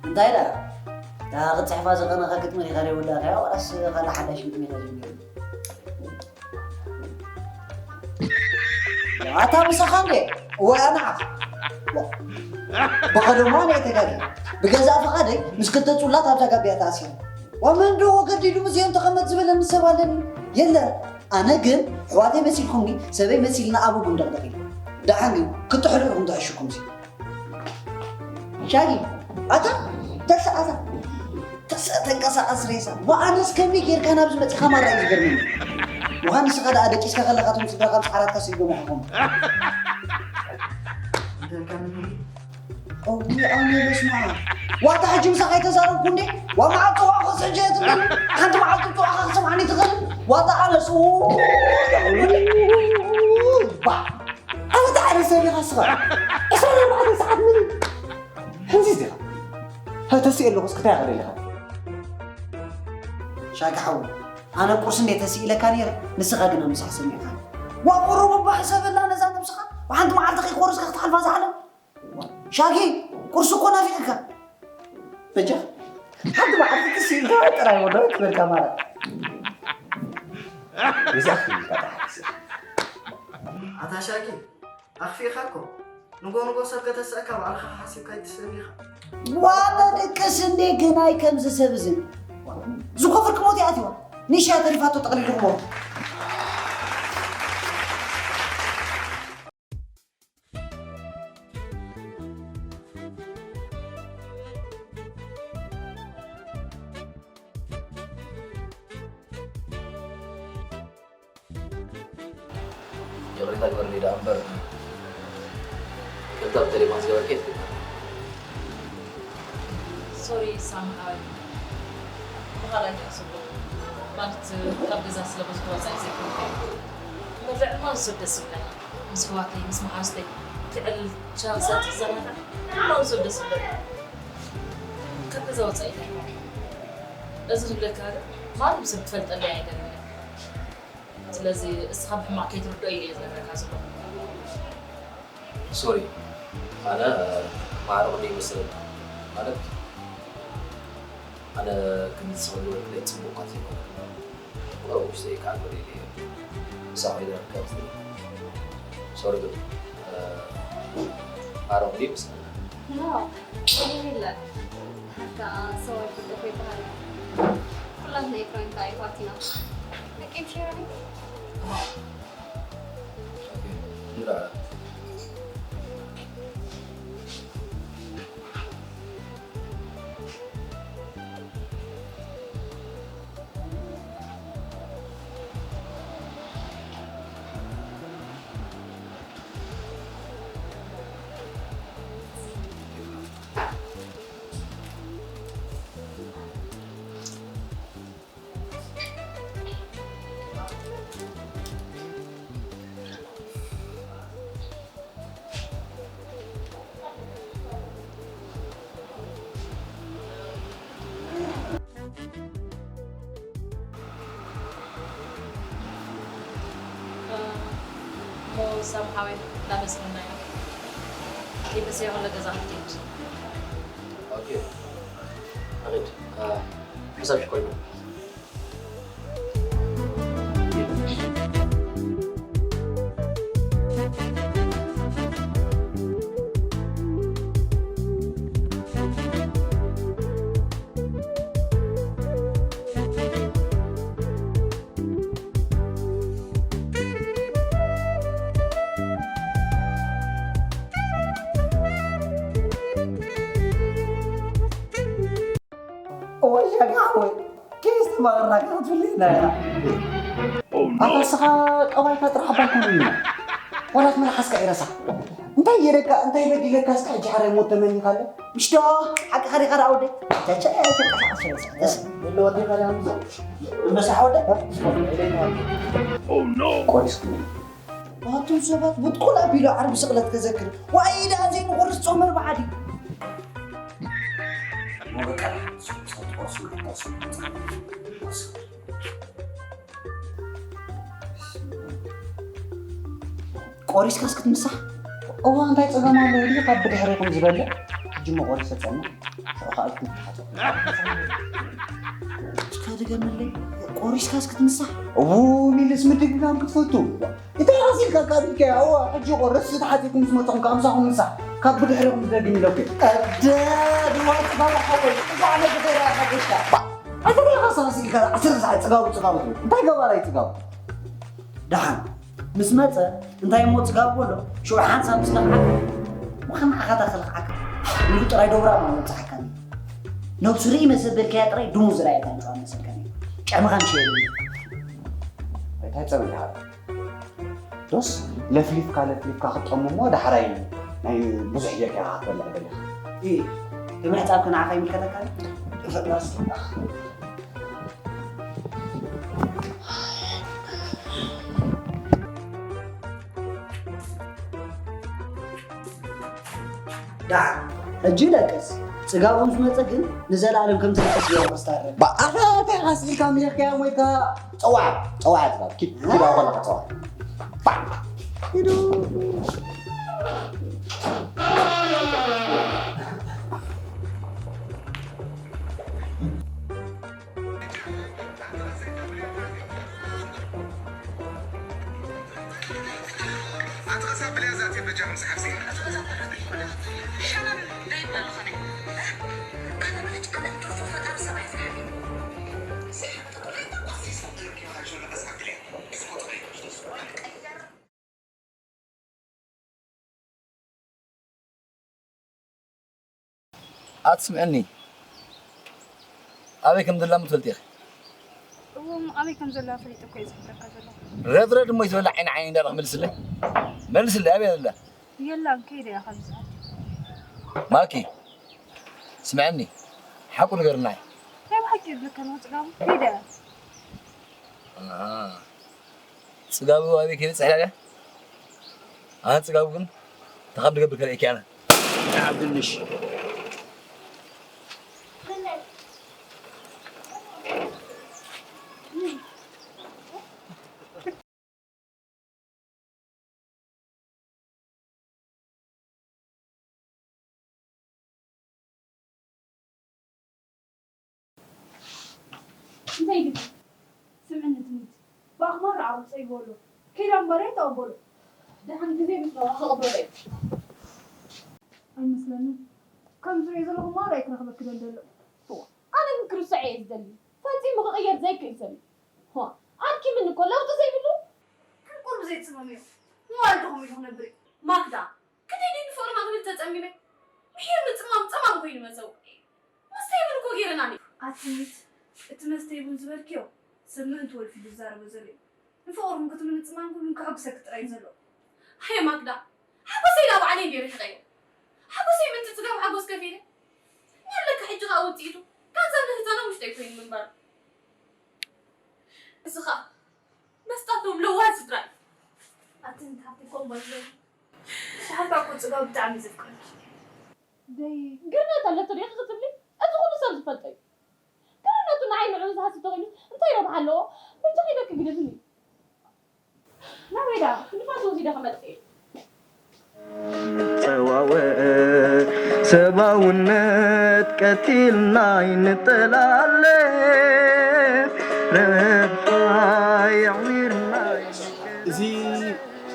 እንታይ ደኣ? እታ ክትጽሕፋ ዝቐነኻ ግጥሚ ዲኻ ዘይወዳእካያ ዋላስ ካልእ ሓዳሽ ግጥሚ ኢኻ ጀሚሩ? ኣታ ምሳኻ እንዴ? ወይ ኣና ብቐደሙ ኣነ እየ ተጋግየ። ብገዛእ ፍቓደይ ምስ ክልተ ጹላት ኣብዛ ጋብያ ተኣሲረ። ወመን ዶ ገዲዱ ምስኦም ተቐመጥ ዝበለኒ ሰብ ኣለኒ? የለ። ኣነ ግን ኣሕዋተይ መሲልኩምኒ፣ ሰበይ መሲልና ኣብ ቡን ደቕደቕ ኢሉ። ደሓን ግን ክትሕሉ ኢኹም ተዕሽኩም ሲ። ሻጊ፣ ኣታ ተሰኣታ ተሰ ተንቀሳቐስ ሬሳ። ወኣነስ ከመይ ጌርካ ናብዚ መጺኻ ማራ እዩ ዝገርመኒ። ምዃን ንስኻ ደኣ ደቂስካ ከለኻ እቶም ስድራኻ ምስ ዓራትካ ስኢዶም ይኾኑ። እውይ ኣነ በስመ ኣብ። ዋታ ሕጂ ምሳኻ ኣይተዛረብኩ እንዴ? ዋ መዓልቲ ዋዕኾ ሕጂ እየ ትብለኒ። ሓንቲ መዓልቲ ጥዋዕኻ ክትሰምዓኒ ትኽእል? ዋታ ኣነስ ው-፣ ባ። ኣበታ ኣነ ሰብ ኢኻ ስኻ። ዕስራን ኣርባዕተን ሰዓት ምን? ሕንዚዝ ዲኻ? ሃ ተስእ ኣለኹ እስክታይ ኢኻ ደሊኻ? ሻቂ ሓው፣ ኣነ ቁርሲ እንዴ ተስእ ኢለካ ነይረ፣ ንስኻ ግና ምሳሕ ሰሚዕካ። ዋ ቁሩብ እባ ሕሰበላ ነዛ ነብስኻ። ብሓንቲ መዓልቲ ከይቆርስካ ክትሓልፋ ዝዓለም። ሻጊ፣ ቁርሲ እኮ ናፊቕካ። በጃ፣ ሓንቲ መዓልቲ ክሲ ኢልካ ጥራይ ወዶ ክበልካ ማለት። ይዛፍ ይባታ። ኣታ ሻጊ፣ ኣኽፊእኻ እኮ። ንጎ ንጎ ሰብ ከተስአካ ባዕልኻ ሓሲብካ ኣይትስእን ኢኻ። ዋ፣ መደቀስ እንዴ ግናይ ከምዚ ሰብ እዚ። ዝኾፈር ክሞት ይኣትዋ። ንሻ ተሪፋቶ ጠቕሊሉ ክሞት። ይቕሬታ ግበርለይ ደኣ እምበር፣ ይቕሬታ ብቴሌፎን ዝገበርክዮ የትልካ። ሶሪ ሳም ሓወይ፣ ብኻልእ ኣይትሕስቦ። ማለት ካብ ገዛ ስለ በዝሖ ወጻኢ ዘይኮንኩ እየ። መብልዒ እማ ንሱ ደስ ይብለኒ። ምስ ኣሕዋተይ፣ ምስ መሓዙተይ ክዕልል፣ ሻሂ ክሰቲ ክዘናጋዕ እማ ንሱ ደስ ይብለኒ። ካብ ገዛ ወጻኢ እንታይ ይኮንኩ? እዚ ዝብለካ ግን ማንም ሰብ ክፈልጠለይ ኣይደልን እየ። ስለዚ እስኻ ብሕማቕ ከይትርድኦ ኢለ እየ ዝነግረካ ዘለኹ። ሶሪ፣ ኣነ ማዕረ ክንደይ ይመስለካ? ማለት ኣነ ክንዲ ዝኸዱ ወይ ክንደይ ጽቡቕ እኳ ዘይኮነ፣ ቁሩብ ውሽጠይ ከዓ ጎዲለ እየ። ምሳኻ ይደርብ ካብ ዝብል። ሶሪ ግን፣ እ፣ ማዕረ ክንደይ ይመስለካ? No, የሌለ። በቃ ሰው አይደለም ይባላል። ሁላት ናይ ፕራንክ አይዋቲና። በቃ ሸራኒ። እሞ ሳም ሓወይ፣ እናመስገና ኢና። ኬፕሲ የሆነ ገዛ ክትሄድ። ኦኬ። ኣሬድ፣ አ፣ ሓሳብሽ ኮይኑ። እዋይ ሻጋ ሓወይ፣ ከየስተማቕርናካ ክትፍለየና ኢኻ። ኣታ ንስኻ ጠባይካ ጥራሕ እባ ኣይኮነን ኢና። ዋላ እቲ መልሓስካ ኣይረሳዕ። እንታይ ገይረካ፣ እንታይ በዲለካ እስከ ሕጂ ሓራይ ሞት ተመኒኻ ኣሎ? ምሽ ዶ ሓቅኻ ዲኻ ደኣ ወደይ? ቻቻ፣ ቻቻ፣ ቻቻ፣ ቻቻ። ወደይ ካርያ ምሳ። ምሳ ወደይ? ቆሪስኩ። ኣቱም ሰባት፣ ብጥቁል ኣቢሉ ዓርቢ ስቕለት ከዘክር። ዋይ፣ ደኣ ዘይንቑርስ ጾም ኣርብዓ ድዩ? እሞ በቃ፣ ጾም፣ ጾም፣ ጾም፣ ጾም፣ ጾም። ቆሪስካስ ክትምሳሕ? እዋ፣ እንታይ ጸገም ኣለዎ ድዩ ካብ ብድሕሪኹም ዝበልዕ? ሕጂ እሞ ቆሪሰ ጸንሕ። ሽዑ ኸኣ ኣይትምሓቱ። እስካ ድገመለይ፣ ቆሪስካስ ክትምሳሕ? እዉ፣ ሚልስ ምድግጋም ክትፈቱ። እንታይ ሓሲልካ ካብ ኢልካዮ? እዋ፣ ሕጂ ቆረስ ተሓጺብኩም ዝመጻኹም ካብ ምሳኹም ምሳሕ። ካብ ብድሕሪኹም ዝደግም ኢለኩ። ኣደ፣ ድዋ ጽጋቡ ሓወይ፣ ጽቡቕ ዓመት ብኸይራ ሓጎስካ። ባ፣ ኣንተ እንታይ ኢኻ ሳስ ኢልካ ዓሰርተ ሰዓት ጽጋቡ፣ ጽጋቡ ትብል? እንታይ ገባራይ ጽጋቡ? ደሓን፣ ምስ መጸ እንታይ እሞ ጽጋቡ ኣሎ? ሽዑ ሓንሳብ ምስ ነኽዓካ፣ ወኸም ዓኻታ ከለኽዓካ። ኢሉ ጥራይ ዶብራ ማለት መብጽሓካኒ። ነብሱ ርኢ መሰበልካያ ጥራይ ድሙ ዝረኣየካ ንጨዋ መሰልካኒ። ጨምኻ ምሽ የብሉ። እንታይ ጸብሊኻ? ዶስ ለፍሊፍካ ለፍሊፍካ ክትጠሙ እሞ ዳሕራይ ናይ ብዙሕ ጌርካ ኢኻ ክትበልዕ ደሊኻ። ኢ፣ ብምሕጻብካ ንዓኻ ይምልከተካ ድዩ? ተፈጥሮ ኣስጢምካ። ደሓን፣ ሕጂ ደቅስ። ጽጋቡ ምስ መጸ ግን ንዘለኣለም ከም ዝደቅስ ገይሩ ክስታረቅ። ብኣኻ እንታይ ሓሲልካ ምሊኽካያ ሞይትካ? ጸዋዕ፣ ጸዋዕ ጽጋቡ። ኪድ፣ ኪድ ኣብኡ ከለኻ ጸዋዕ። ባዕ። ኪዱ። ኣትስምዕኒ፣ ኣበይ ከም ዘላ እሞ ትፈልጢ ኢኺ። እዎም፣ ኣበይ ከም ዘላ ፈሊጠ እኮ እየ ዝሕብረካ ዘለኹ። ረድረድ እሞ ይትበላ ዓይኒ ዓይኒ እንዳረኽ መልስለይ። መልስለይ፣ ኣበይ ዘላ? የላን፣ ከይደ እያ ካብዚ። ማኪ፣ ስምዕኒ፣ ሓቁ ንገርናይ። ናይ ብሓቂ ይብለካ ኣለኹ ጽጋቡ፣ ከይደ እያ። ኣሃ። ጽጋቡ ኣበይ ከይበጽሕ ኢላ ድያ? ኣነ ጽጋቡ ግን እንታይ ከም ዝገብር ከርእየኪ ኣነ። ዓብድልሽ። እንታይ ኢልኪ? ስምዕኒ ትምኒት፣ ብኣኽባር ዓውፀይ በሎ። ከይዳ እምበረይ ተቐበሎ። ደሓን ግዜ ምስ ረኸ ክቕበሎ እየ። እንታይ ክረኽበኪ ደንደሎ? እዋ፣ ኣነ ግን ክርስዖ እየ ዝደሊ። ፈጺሙ ክቕየር ዘይክእል ሰብ እዩ። እዋ፣ ኣድኪምኒ እኮ ለውጢ ዘይብሉ። ከም ቁሩብ ዘይጽመም እዮም። መዋልድኹም ኢሉ ክነብር እዩ። ማክዳ፣ ክንደይ ድዩ ንፍቕሪ መግብል ተጸሚመ? ምሒር ምጽማም ጸማም ኮይኑ መጸው። መስተ ይብሉ እኮ ገይረናኒ። ኣትሚት፣ እቲ መስተ ይብሉ ዝበልክዮ ሰብ ምእንቲ ወልፊ ዝዛረቦ ዘሎ እዩ። ንፍቕርኩም ክትምንጽማምኩም ከሐጉሰኪ ጥራይ እዩ ዘሎ። ሃየ ማክዳ፣ ሓጎሰይ ዳ ባዕለይ እንድየ ርሒቐዮ። ሓጎሰይ ምእንቲ ጽጋብ ሓጎስ ከፊለ። ናለካ ሕጂ ኸኣ ውጽኢቱ፣ ጋንዛ ንህጻናት ውሽጠይ ኮይኑ ምንባር። እዚ ኸኣ መስጣቶም ለዋህ ስድራ እዩ። ኣቲ ንትሓቲ ኮም ባይዘይ። ንስሓታ እኮ ጽጋብ ብጣዕሚ ዘፍቅረኪ። ደይ ግርነት ኣለቶ ዲኺ ክትብሊ? እዚ ኩሉ ሰብ ዝፈልጦ እዩ። ግርነቱ ንዓይ ንዕኡ ዝሃሲ ተኾይኑ እንታይ ረብሓ ኣለዎ? በጃኺ ኢለኪ ግደፍኒ። ናበይ ደኣ? ንፋስ ወሲደ ክመጽእ እየ። ንጸዋወ ሰብኣውነት ቀቲልና ኣይንጠላለ ረብሓ የዕቢርና እዚ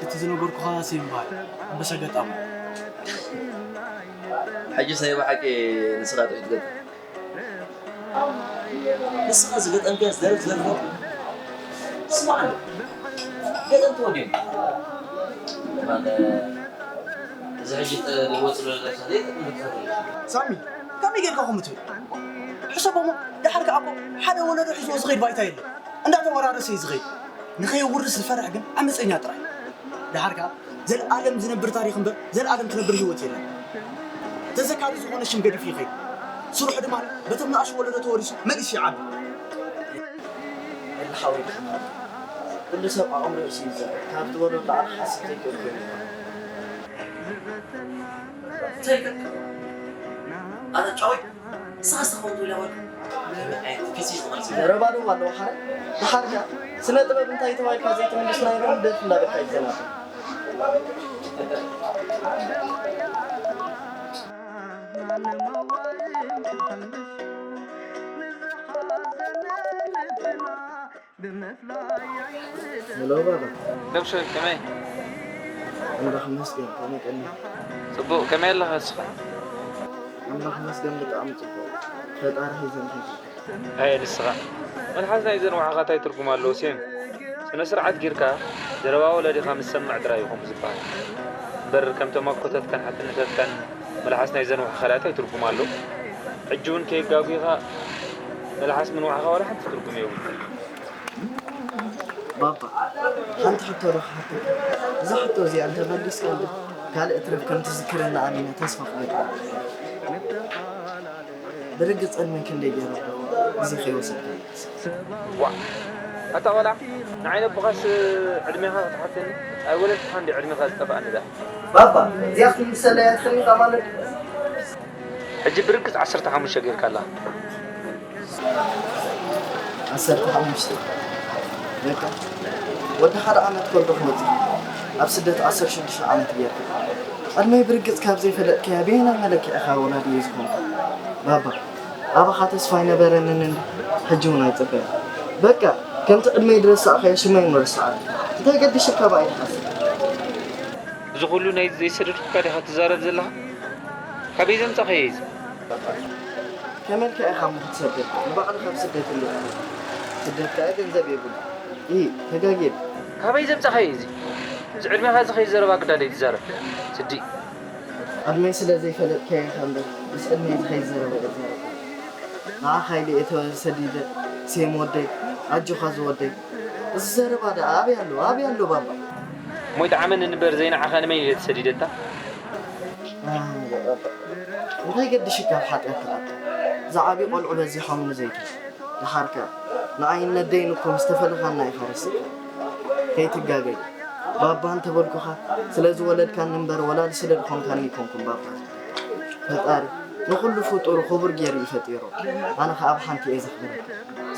እቲ ዝነገርኩኻ ሴም ይበሃል። ኣንበሳ ገጣሚ። ሕጅስ ናይ ብሓቂ ንስኻ ዶ እዩ ትገጥም? ንስኻ ዝገጠምካዮ ዝደርፍ ዘርፎ ስማዕ ኣሎ። ገጠም ተወዲኡ። ማለት እዚ ሕጂ እትወፅሉ ዘለካ ዘይጠቅም ክትፈትሕ ኢኻ። ሳሚ ከመይ ጌርካ ከምኡ ትብል? ሕሰቦሞ ደሓር ከኣ እኮ ሓደ ወለዶ ሒዝዎ ዝኸይድ ባይታ የለን። እንዳተወራረሰ እዩ ዝኸይድ። ንኸየውርስ ዝፈርሕ ግን ዓመፀኛ ጥራይ። ደሓር ከኣ ዘልኣለም ዝነብር ታሪኽ እምበር ዘልኣለም ክነብር ህይወት የለን። ተዘካሪ ዝኾነ ሽም ገዲፉ ይኸይድ። ስርሑ ድማ በቶም ንኣሽቱ ወለዶ ተወሪሱ መሊሱ ይዓቢ። ወዲ ሓወይ ኩሉ ሰብ ኣእምሮ ርእሲ ይዛረብ ካብ ዝበሎ ንላዕሊ ክሓስብ ዘይክእል ኮይኑ ይኾን። እንታይ ይገብር? ኣረ ጫወይ ንስኻስ ተኸውቱ ኢላ ወልኩ ከመይ ዓይነት ከሲስ ማለት እዩ? ዘረባ ደው ኣለዎ ሓረ ደሓርካ ስነ ጥበብ እንታይ ተባሂልካ ዘይትምልስ ናይ ሮም ደርፊ እንዳበልካ ይዘናብ። ሄሎ ባባ። ነብሰይ ከመይ? ኣምላኽ ይመስገን፣ ከመይ ቀኒኻ? ጽቡቕ፣ ከመይ ኣለኻ እስኻ? ኣምላኽ ይመስገን ብጣዕሚ ጽቡቕ። ፈጣሪ ሒዘን ሒዙ። ኣየ ንስኻ መልሓስ ናይዘን ዋዕኻታ እንታይ ትርጉም ኣለዎ ሴም? ስነ ስርዓት ጌርካ ዘረባ ወለዲኻ ምስ ሰምዕ ጥራይ እዩ ከምኡ ዝበሃል እምበር ከምቶም ኣኮታትካን ሓትነታትካን መልሓስ ናይዘን ዋዕኻታ እንታይ ትርጉም ኣለዎ? ሕጂ እውን ከየጋጉኻ መልሓስ ምንዋዕኻ ዋላ ሓንቲ ትርጉም የብሉን። ባባ ሓንቲ ሕቶ ዶ ክሓተካ? እዛ ሕቶ እዚኣ እንተመሊስካላ ካልእ ትረፍ ከም ትዝክረኒ ኣሚነ ተስፋ ክገብር እየ። ብርግጽ ዕድመይ ክንደይ ገይሩ ኣሎ ግዜ ከይወሰድካኒ? ዋእ ኣታ ቆልዓ ንዓይ ነቦኻስ ዕድሜኻ ክትሓተኒ ኣይወለድኩኻን ድየ ዕድሜኻ ዝጠፍኣኒ ደኣ? ባባ እዚኣ ክትምልሰላ እያ ትኽእል ኢኻ ማለት ድዩ? ሕጂ ብርግጽ ዓሰርተ ሓሙሽተ ጌርካ ኣለኻ። ዓሰርተ ሓሙሽተ በቃ ወዲ ሓደ ዓመት ከሎ ክወጽእ ኣብ ስደት ዓሰርተ ሽዱሽተ ዓመት ጌርካ ዕድመይ ብርግጽ ካብ ዘይፈለጥካያ በየናይ መለክዒ ኢኻ ወላዲየይ ዝኾንኩ? ባባ ኣባኻ ተስፋ ኣይነበረንን ሕጂ እውን ኣይጽበን በቃ ከምቲ ዕድመይ ዝረሳዕካዮ ሽመይ እውን ረስዓሉ እንታይ ገዲሹካ ብኣይ ትሓስብ? እዚ ኩሉ ናይ ዘይሰደድኩካ ዲኻ ትዛረብ ዘለኻ? ካበይ ዘምጻኻዮ እዚ? ከመልካ ኢኻ እሞ ክትሰደድ ንባዕልኻ ኣብ ስደት እንዲኻ ስደት ከኣ ገንዘብ የብሉ ኢ ተጋጌ ኢኻ። ካበይ ዘምጻኻዮ እዚ? እዚ ዕድሜኻ ዝኸይድ ዘረባ ግዳ ደይትዛረብ ስዲ። ዕድመይ ስለ ዘይፈለጥካዮ ኢኻ እምበር ምስ ዕድመይ ዝኸይድ ዘረባ እየ ዝዛረብ። ንዓኻ ኢለ እየ ተሰዲደ ሴም ወደይ ኣጆኻ ዝወደይ። እዚ ዘረባ ደኣ ኣበይ ኣሎ ኣበይ ኣሎ ባባ? እሞ ይጥዓመኒ እንበር ዘይንዓኻ ንመን ኢለ ተሰዲደ እታ? እንታይ ገድሽካ ኣብ ሓጢኣት ትኣቱ ዝዓብዩ ቆልዑ በዚሖምኒ ዘይትብል ደሓር ከ ንዓይን ነደይን እኮ ምስ ተፈለኻና ኢኻ ረሲዕካ ከይትጋገይ ባባ እንተበልኩኻ ስለ ዝወለድካኒ እምበር ወላ ስለ ዝኾንካኒ ኣይኮንኩን ባባ ፈጣሪ ንኹሉ ፍጡሩ ክቡር ገይሩ እዩ ፈጢሩ ኣነ ኸኣ ብሓንቲ እየ ዘኽብረካ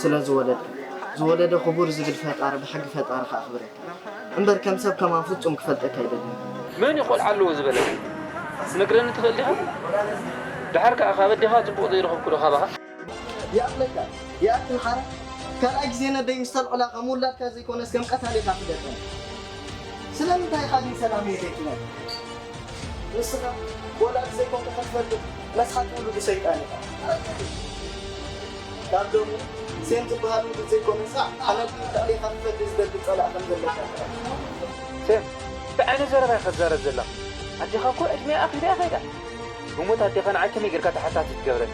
ስለ ዝወለድካ ዝወለደ ክቡር ዝብል ፈጣሪ ብሕጊ ፈጣሪ ከኣኽብረካ እምበር ከም ሰብ ከማን ፍጹም ክፈልጠካ ኣይደልን። መን እዩ ቆልዓ ኣለዎ ዝበለካ? ክትነግረኒ ትኽእል ዲኻ? ደሓር ከኣ ካብ ኣዴኻ ጽቡቕ ዘይረኸብኩ ዶ ካባኻ? ይኣኽለካ ይኣክል ሓራ ካልኣይ ግዜ ነደይ ምስ ተልዕላ ከም ውላድካ ዘይኮነስ ከም ቀታሊኻ ፍለጠኒ። ስለምንታይ ኢኻ ግን ሰላመይ ዘይትነግር? ንስኻ ወላዲ ዘይኮንካ ክትፈልጥ መስሓት ውሉድ ሰይጣን ኢኻ። ካብ ደሙ ሴም ዝበሃል ውሉድ ዘይኮነስ ኣነዲ ተዕሊኻ ክፈዲ ዝደሊ ጸላእ ከም ዘለካ ጥራይ። ሴም፣ እንታይ ዓይነት ዘረባ ኢኻ ትዛረብ ዘለኻ? ኣዴኻ እኮ ዕድሜኣ ኣኺላ እያ ከይዳ። ብሞት ኣዴኻ ንዓይ ከመይ ጌርካ ተሓታቲ ትገብረኒ?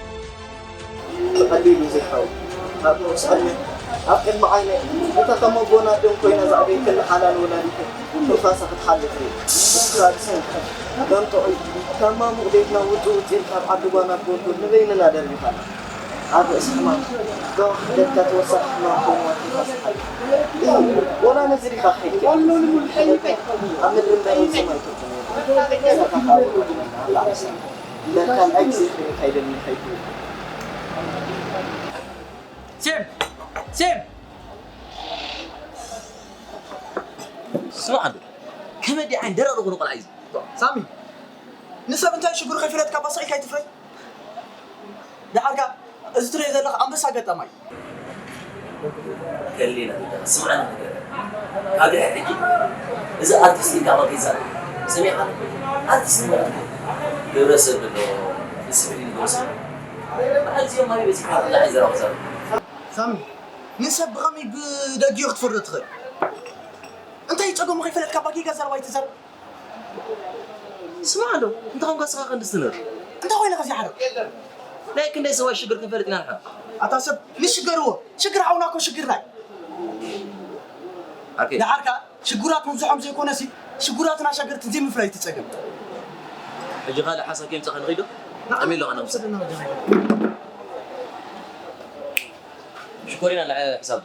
ብቐሊሉ ዘይሓዊ ኣብ ርእሲ ዕድመ ኣብ ቅድሚ ዓይነይ እታ ከም ኣቦና ደም ኮይና ዝዓበየትኒ ሓላል ወላዲተይ ትንፋሳ ክትሓልፍ እየ። ንሳ ብሰንኪ ደም ጥዑይ ካብ ማሙቕ ቤትና ውጽእ ውጽእ ኢልካ ኣብ ዓዲ ጓና ጎልጎል ንበይንና ደርቢኻና። ኣብ ርእሲ ሕማም ብዋሕደትካ ተወሳኺ ሕማም ኮይንዋ ትንፋሳ ሓሊፍ። ወላ ነዚ ዲኻ ክሒድካ? ኣብ ምድሪ እምበር ኣብ ሰማይ ትርጉም የብሉን። ንስኻ ከኣ ውሉድ ኢኻ። ለካ ንኣይ ግዜ ክርእየካ ኣይደልን ከይዱ። ሴም! ሴም! ስማዕ እንዶ፣ ከመይ ድየ ዓይን ደረቕ ዝኾነ ቆልዓ እዩ እዚ? ሳሚ፣ ንሰብ እንታይ ሽግሩ ከይፈለጥካ ባስዒካ ኣይትፍረድ። ደሓርካ እዚ ትሪኦ ዘለኻ ኣንበሳ ገጣማይ። ከሊና ስምዓኒ ነገር ካብ ድሕሪ ሕጂ እዚ ኣርቲስት ኢልካ መቂዛ ሰሚዕካ ኣርቲስት ማለት ግብረ ሰብ ዶ ዲስፕሊን ዶ ሰብ በዓል እዚኦም ማለት በዚሕካ ንዓይ ዘረባ ክዛረብ ሳሚ ንሰብ ብኸመይ ብደጊኡ ክትፈርዶ ትኽእል እንታይ ጸገሙ ከይፈለጥካ ባጌጋ ዘረባ ይትዛረብ ስማዕ ኣሎ እንተ ኾንካ ስኻ ክንዲ ስትንር እንተ ኮይነ ከዚ ሓረብ ናይ ክንደይ ሰብኣይ ሽግር ክንፈልጥ ኢና ንሓ ኣታ ሰብ ንሽገርዎ ሽግር ሓውና እኮ ሽግርና እዩ ኣርኬ ንሓርካ ሽጉራት ምብዝሖም ዘይኮነሲ ሽጉራትን ኣሻገርትን ዘይምፍላይ እቲ ጸገም ሕጂ ካልእ ሓሳብ ከየምጻኻ ንኸይዶ ጠሚ ኣለኻ ናብ ሽኮሪና ንዓ ሕሳብ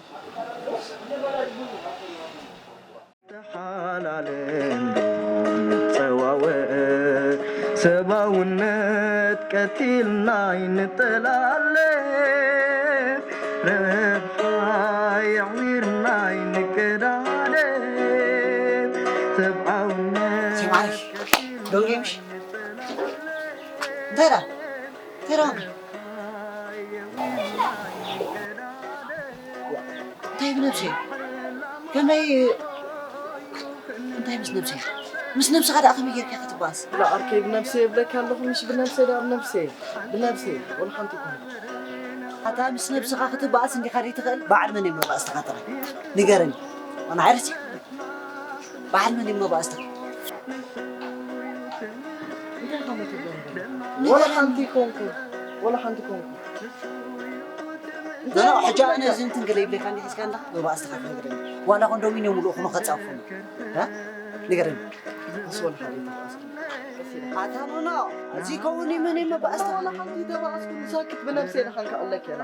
ተሓላለ እንዶ ንጸዋወዕ ሰብኣውነት ቀቲልና ኣይንጠላለ ረብሓ የዕዊርና ኣይንቀዳለ ሰብኣውነት ሲማሽ ዶንጌምሽ እንታይ ዳ እንታይ ዳ እንታይ ብነብሰይ ከመይ እንታይ ምስ ነብሰይ ምስ ነብስኻ ደኣ ከመይ ጌርካ ክትባኣስ ብኣርከይ ብነብሰይ እብለካ ኣለኹ ምሽ ብነብሰይ ደኣ ብነብሰይ ብነብሰይ ወላ ሓንቲ ይኮነ ኣታ ምስ ነብስኻ ክትባኣስ እንዲኻ ደይ ትኽእል በዓል መን እዮም መባእስትኻ ጥራይ ንገረኒ ኣነ ኣይረሲዕ በዓል መን እዮም መባእስትኻ እንታይ ከምኡ ትብሎ ወላ ሓንቲ ኮንኩ ወላ ሓንቲ ኮንኩ ኖ ኖ ሕጂ ኣነ እዚ እንትን ገለ ይብለካ እንዲ ሒዝካ እንዳ መባእስትኻ ክነግረኒ ዋላ ኮንዶሚንዮም ሙሉእ ኩኑ ከጻፉ ንገረኒ ኣስወል ሓሊት ኣታ ኖ ኖ እዚ ከውን ይመን መባእስትኻ ወላ ሓንቲ ተባእስኩ ንሳክት ብነብሰይ ንሓንካ ኣለክ የላ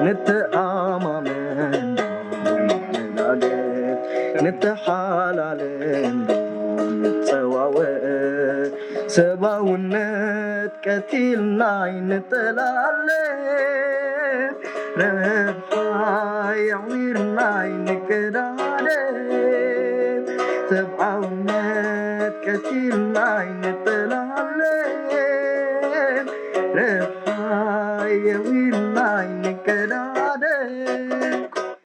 ንተኣማመን፣ ንላገብ፣ ንተሓላለን፣ ንጸዋወር፣ ሰብኣውነት ቀቲልና ኣይንጠላለን፣ ረብሓ የዕዊርና ኣይንቀዳደም፣ ሰብኣውነት ቀቲልና ኣይንጠላለን፣ ረብሓ የዕዊርና